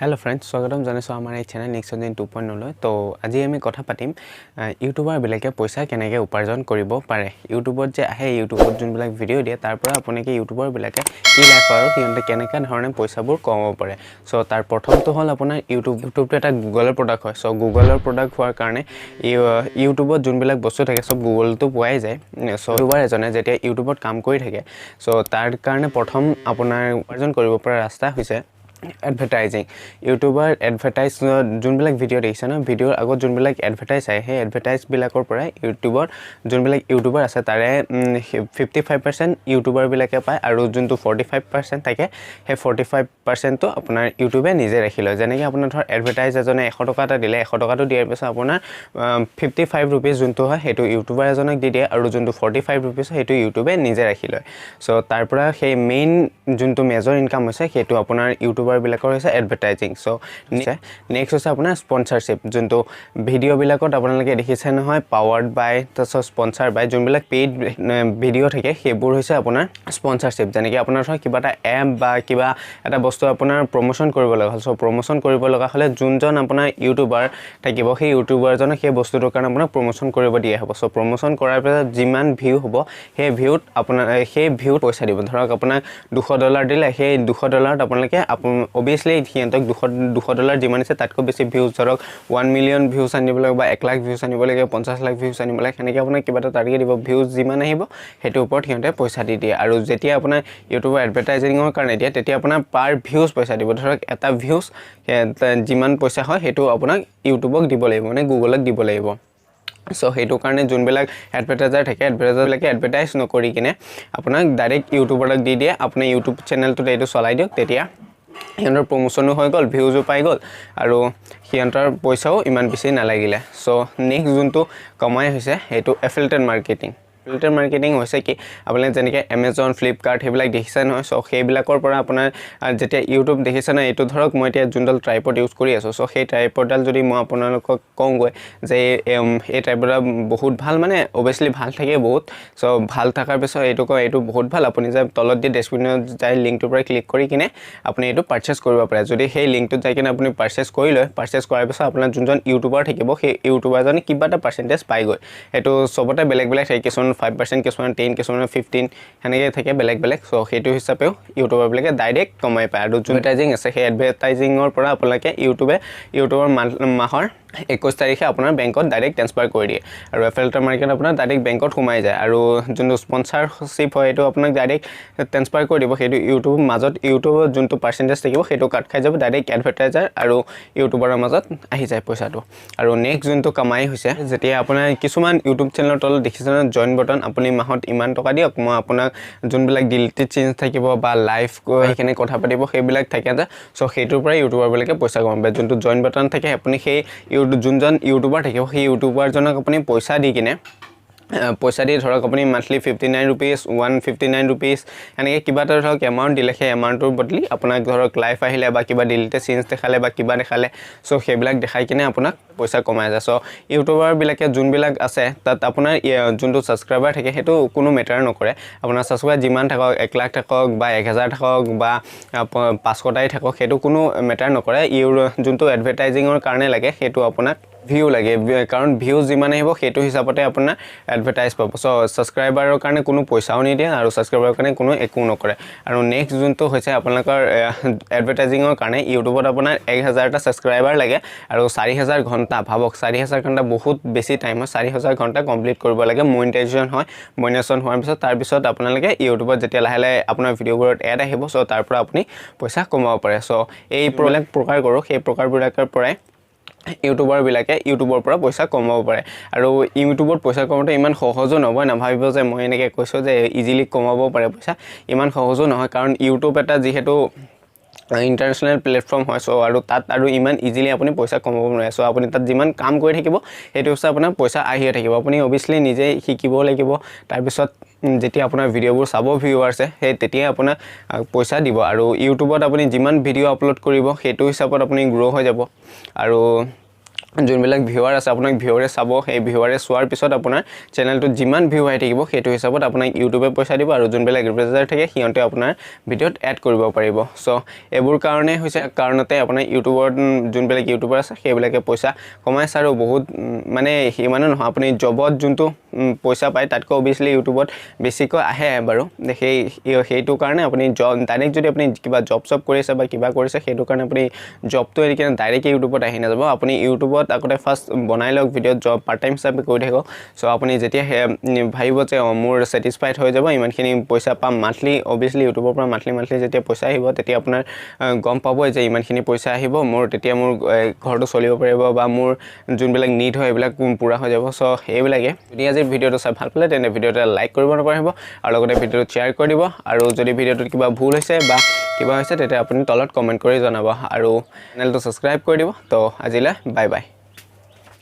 Hello' friends, স্বাগতম জনাইছোঁ আমাৰ এই চেনেল নেক্সট দিন 2.0লৈ। তো আজি আমি কথা পাতিম ইউটিউবাৰবিলাকে পইচা কেনেকৈ উপাৰ্জন কৰিব পাৰে। ইউটিউবত যে আহে, ইউটিউবত যোনবিলাক ভিডিঅ' দিয়ে, তাৰ পৰা আপোনালোকে ইউটিউবাৰবিলাকে কি লাভ আৰু সিহঁতে কেনেকুৱা ধৰণে পইচাবোৰ কমাব পাৰে। চ' তাৰ প্ৰথমটো হ'ল আপোনাৰ ইউটিউব। ইউটিউবটো এটা গুগলৰ প্ৰডাক্ট হয়। চ' গুগলৰ প্ৰডাক্ট হোৱাৰ কাৰণে ইউটিউবত যোনবিলাক বস্তু থাকে, চব গুগলতো পোৱাই যায়। চ' ইউটিউবাৰ এজনে যেতিয়া ইউটিউবত কাম কৰি থাকে, চ' তাৰ কাৰণে প্ৰথম আপোনাৰ উপাৰ্জন কৰিব পৰা ৰাস্তা হৈছে এডভাৰটাইজিং। ইউটিউবাৰ এডভাৰটাইজ, যোনবিলাক ভিডিঅ' দেখিছে ন, ভিডিঅ'ৰ আগত যোনবিলাক এডভাৰটাইজ আহে, সেই এডভাৰটাইজবিলাকৰ পৰাই ইউটিউবত যোনবিলাক ইউটিউবাৰ আছে, তাৰে 55% ইউটিউবাৰবিলাকে পায় আৰু যোনটো 45% থাকে, সেই 45%টো আপোনাৰ ইউটিউবে নিজে ৰাখি লয়। যেনেকৈ আপোনাৰ ধৰক এডভাৰটাইজ এজনে 100 টকা এটা দিলে, 100 টকাটো দিয়াৰ পিছত আপোনাৰ 55 ৰুপিজ যোনটো হয়, সেইটো ইউটিউবাৰ এজনক দি দিয়ে আৰু যোনটো 45 ৰুপিজ হয়, সেইটো ইউটিউবে নিজে ৰাখি লয়। চ' তাৰ পৰা সেই মেইন যোনটো মেজৰ ইনকাম হৈছে, সেইটো আপোনাৰ ইউটিউবাৰবিলাকৰ হৈছে এডভাৰটাইজিং। চ' নেক্সট হৈছে আপোনাৰ স্পনচাৰশ্বিপ। যোনটো ভিডিঅ'বিলাকত আপোনালোকে দেখিছে নহয়, পাৱাৰ্ড বাই, তাৰপিছত স্পনচাৰ বাই, যোনবিলাক পেইড ভিডিঅ' থাকে, সেইবোৰ হৈছে আপোনাৰ স্পনচাৰশ্বিপ। যেনেকৈ আপোনাৰ ধৰক কিবা এটা এপ বা কিবা এটা বস্তু আপোনাৰ প্ৰমোশ্যন কৰিব লগা হ'ল। চ' প্ৰমোশ্যন কৰিব লগা হ'লে যোনজন আপোনাৰ ইউটিউবাৰ থাকিব, সেই ইউটিউবাৰজনক সেই বস্তুটোৰ কাৰণে আপোনাক প্ৰমোশ্যন কৰিব দিয়া হ'ব। চ' প্ৰমোশ্যন কৰাৰ পিছত যিমান ভিউ হ'ব, সেই ভিউত আপোনাৰ সেই ভিউত পইচা দিব। ধৰক আপোনাক $200 দিলে, সেই $200ত আপোনালোকে অভিয়াছলি সিহঁতক $200 যিমান দিছে, তাতকৈ বেছি ভিউজ, ধৰক 1 মিলিয়ন ভিউজ আনিব লাগে বা 1 লাখ ভিউজ আনিব লাগে, 50 লাখ ভিউজ আনিব লাগে, সেনেকৈ আপোনাক কিবা এটা টাৰ্গেট দিব। ভিউজ যিমান আহিব, সেইটোৰ ওপৰত সিহঁতে পইচা দি দিয়ে। আৰু যেতিয়া আপোনাৰ ইউটিউবৰ এডভাৰটাইজিঙৰ কাৰণে দিয়ে, তেতিয়া আপোনাৰ পাৰ ভিউজ পইচা দিব। ধৰক এটা ভিউজ যিমান পইচা হয়, সেইটো আপোনাক ইউটিউবক দিব লাগিব, মানে গুগলক দিব লাগিব। চ' সেইটো কাৰণে যোনবিলাক এডভাৰটাইজাৰ থাকে, এডভাৰটাইজাৰবিলাকে এডভাৰটাইজ নকৰি কিনে আপোনাক ডাইৰেক্ট ইউটিউবাৰক দি দিয়ে, আপুনি ইউটিউব চেনেলটোত এইটো চলাই দিয়ক। তেতিয়া সিহঁতৰ প্ৰমোশ্যনো হৈ গ'ল, ভিউজো পাই গ'ল আৰু সিহঁতৰ পইচাও ইমান বেছি নালাগিলে। চ' নেক্সট যোনটো কমাই হৈছে, সেইটো এফিলিয়েটেড মাৰ্কেটিং। এফিলিয়েটেড মাৰ্কেটিং হৈছে কি, আপোনালোকে যেনেকৈ এমেজন, ফ্লিপকাৰ্ট সেইবিলাক দেখিছে নহয়, চ' সেইবিলাকৰ পৰা আপোনাৰ যেতিয়া ইউটিউব দেখিছে নহয়, এইটো ধৰক মই এতিয়া যোনডাল ট্ৰাইপড ইউজ কৰি আছোঁ, চ' সেই ট্ৰাইপডডাল যদি মই আপোনালোকক কওঁগৈ যে এই ট্ৰাইপডডাল বহুত ভাল, মানে অভিয়াছলি ভাল থাকে বহুত। চ' ভাল থকাৰ পিছত এইটো কয়, এইটো বহুত ভাল, আপুনি যে তলত দিয়ে ডেছক্ৰিপশ্যনত যাই লিংকটোৰ পৰা ক্লিক কৰি কিনে আপুনি এইটো পাৰচেছ কৰিব পাৰে। যদি সেই লিংকটোত যাই কিনে আপুনি পাৰচেছ কৰি লয়, পাৰচেছ কৰাৰ পিছত আপোনাৰ যোনজন ইউটিউবাৰ থাকিব, সেই ইউটিউবাৰজনে কিবা এটা পাৰ্চেণ্টেজ পাইগৈ। সেইটো চবতে বেলেগ বেলেগ থাকে, কিছুমান 5%, কিছুমান 10, কিছুমান 15, সেনেকৈ থাকে বেলেগ বেলেগ। চ' সেইটো হিচাপেও ইউটিউবাৰবিলাকে ডাইৰেক্ট কমাই পায়। আৰু যোন এডভাৰটাইজিং আছে, সেই এডভাৰটাইজিঙৰ পৰা আপোনালোকে ইউটিউবে ইউটিউবৰ মাহৰ 21 তাৰিখে আপোনাৰ বেংকত ডাইৰেক্ট ট্ৰেন্সফাৰ কৰি দিয়ে আৰু এফিলিয়েট মাৰ্কেট আপোনাৰ ডাইৰেক্ট বেংকত সোমাই যায়। আৰু যোনটো স্পনচাৰশ্বিপ হয়, সেইটো আপোনাক ডাইৰেক্ট ট্ৰেন্সফাৰ কৰি দিব। সেইটো ইউটিউব মাজত ইউটিউবত যোনটো পাৰ্চেণ্টেজ থাকিব, সেইটো কাট খাই যাব, ডাইৰেক্ট এডভাৰটাইজাৰ আৰু ইউটিউবাৰৰ মাজত আহি যায় পইচাটো। আৰু নেক্সট যোনটো কমাই হৈছে, যেতিয়া আপোনাৰ কিছুমান ইউটিউব চেনেলৰ তলত দেখিছে নহয় জইন বটন, আপুনি মাহত ইমান টকা দিয়ক, মই আপোনাক যোনবিলাক ডিলিটেড চিনছ থাকিব বা লাইভ সেইখিনি কথা পাতিব, সেইবিলাক থাকে যে, চ' সেইটোৰ পৰাই ইউটিউবাৰবিলাকে পইচা কমাব পাৰে। যোনটো জইন বাটন থাকে, আপুনি সেই ইউটিউব যোনজন ইউটিউবাৰ থাকিব, সেই ইউটিউবাৰজনক আপুনি পইচা দি কিনে, পইচা দি ধৰক আপুনি মান্থলি 59 ৰুপিজ, 159 ৰুপিজ, এনেকৈ কিবা এটা ধৰক এমাউণ্ট দিলে, সেই এমাউণ্টটোৰ বদলি আপোনাক ধৰক লাইভ আহিলে বা কিবা ডিলিটেড চিনছ দেখালে বা কিবা দেখালে, চ' সেইবিলাক দেখাই কিনে আপোনাক পইচা কমাই যায়। চ' ইউটিউবাৰবিলাকে যোনবিলাক আছে, তাত আপোনাৰ যোনটো ছাবস্ক্ৰাইবাৰ থাকে, সেইটো কোনো মেটাৰ নকৰে। আপোনাৰ ছাবস্ক্ৰাইবাৰ যিমান থাকক, 1 লাখ থাকক বা 1000 থাকক বা 500টাই থাকক, সেইটো কোনো মেটাৰ নকৰে। যোনটো এডভাৰটাইজিঙৰ কাৰণে লাগে, সেইটো আপোনাক ভিউ লাগে, কাৰণ ভিউ যিমান আহিব, সেইটো হিচাপতে আপোনাৰ এডভাৰটাইজ পাব। চ' ছাবস্ক্ৰাইবাৰৰ কাৰণে কোনো পইচাও নিদিয়ে আৰু ছাবস্ক্ৰাইবাৰৰ কাৰণে কোনো একো নকৰে। আৰু নেক্সট যোনটো হৈছে আপোনালোকৰ এডভাৰটাইজিঙৰ কাৰণে ইউটিউবত আপোনাৰ 1000টা ছাবস্ক্ৰাইবাৰ লাগে আৰু 4000 ঘণ্টা। ভাবক, 4000 ঘণ্টা বহুত বেছি টাইম হয়। 4000 ঘণ্টা কমপ্লিট কৰিব লাগে, মনিটাইজেশ্যন হয়। মনিটাইজেশ্যন হোৱাৰ পিছত, তাৰপিছত আপোনালোকে ইউটিউবত যেতিয়া লাহে লাহে আপোনাৰ ভিডিঅ'বোৰত এড আহিব, চ' তাৰ পৰা আপুনি পইচা কমাব পাৰে। চ' এইবিলাক প্ৰকাৰ কৰোঁ, সেই প্ৰকাৰবিলাকৰ পৰাই ইউটিউবাৰবিলাকে ইউটিউবৰ পৰা পইচা কমাব পাৰে। আৰু ইউটিউবত পইচা কমাওঁতে ইমান সহজো নহয়। নাভাবিব যে মই এনেকৈ কৈছোঁ যে ইজিলি কমাব পাৰে পইচা, ইমান সহজো নহয়। কাৰণ ইউটিউব এটা যিহেতু ইণ্টাৰনেশ্যনেল প্লেটফৰ্ম হয়, চ' আৰু তাত আৰু ইমান ইজিলি আপুনি পইচা কমাব নোৱাৰে। চ' আপুনি তাত যিমান কাম কৰি থাকিব, সেইটো হিচাপে আপোনাৰ পইচা আহিয়ে থাকিব। আপুনি অভিয়াছলি নিজে শিকিব লাগিব। তাৰপিছত যেতিয়া আপোনাৰ ভিডিঅ'বোৰ চাব ভিউৱাৰ্ছে, সেই তেতিয়াই আপোনাক পইচা দিব। আৰু ইউটিউবত আপুনি যিমান ভিডিঅ' আপলোড কৰিব, সেইটো হিচাপত আপুনি গ্ৰ' হৈ যাব। আৰু যোনবিলাক ভিউৱাৰ আছে, আপোনাক ভিউৱাৰে চাব। সেই ভিউৱাৰে চোৱাৰ পিছত আপোনাৰ চেনেলটোত যিমান ভিউ আহি থাকিব, সেইটো হিচাপত আপোনাক ইউটিউবে পইচা দিব আৰু যোনবিলাক এডভাৰটাইজাৰ থাকে, সিহঁতে আপোনাৰ ভিডিঅ'ত এড কৰিব পাৰিব। চ' এইবোৰ কাৰণে হৈছে কাৰণতে আপোনাৰ ইউটিউবত যোনবিলাক ইউটিউবাৰ আছে, সেইবিলাকে পইচা কমাইছে। আৰু বহুত মানে সিমানো নহয়, আপুনি জবত যোনটো পইচা পায়, তাতকৈ অভিয়াছলি ইউটিউবত বেছিকৈ আহে বাৰু। সেইটো কাৰণে আপুনি জব ডাইৰেক্ট যদি আপুনি কিবা জব চব কৰি আছে বা কিবা কৰিছে, সেইটো কাৰণে আপুনি জবটো এৰি কিনে ডাইৰেক্ট ইউটিউবত আহি নাযাব। আপুনি ইউটিউবত আগতে ফাৰ্ষ্ট বনাই লওক ভিডিঅ'ত, জব পাৰ্ট টাইম হিচাপে কৰি থাকক। চ' আপুনি যেতিয়া ভাবিব যে অঁ, মোৰ ছেটিছফাইড হৈ যাব, ইমানখিনি পইচা পাম মান্থলি, অভিয়াছলি ইউটিউবৰ পৰা মান্থলি মান্থলি যেতিয়া পইচা আহিব, তেতিয়া আপোনাৰ গম পাবই যে ইমানখিনি পইচা আহিব মোৰ, তেতিয়া মোৰ ঘৰটো চলিব পাৰিব বা মোৰ যোনবিলাক নিড হয়, এইবিলাক পূৰা হৈ যাব। চ' এইবিলাকে। যদি আজিৰ ভিডিঅ'টো চাই ভাল পালে, তেন্তে ভিডিঅ'টো লাইক কৰিব নাপাহৰিব আৰু লগতে ভিডিঅ'টো শ্বেয়াৰ কৰি দিব। আৰু যদি ভিডিঅ'টোত কিবা ভুল হৈছে বা কিবা হৈছে, তেতিয়া আপুনি তলত কমেণ্ট কৰি জনাব আৰু চেনেলটো ছাবস্ক্ৰাইব কৰি দিব। তো আজিলৈ বাই বাই।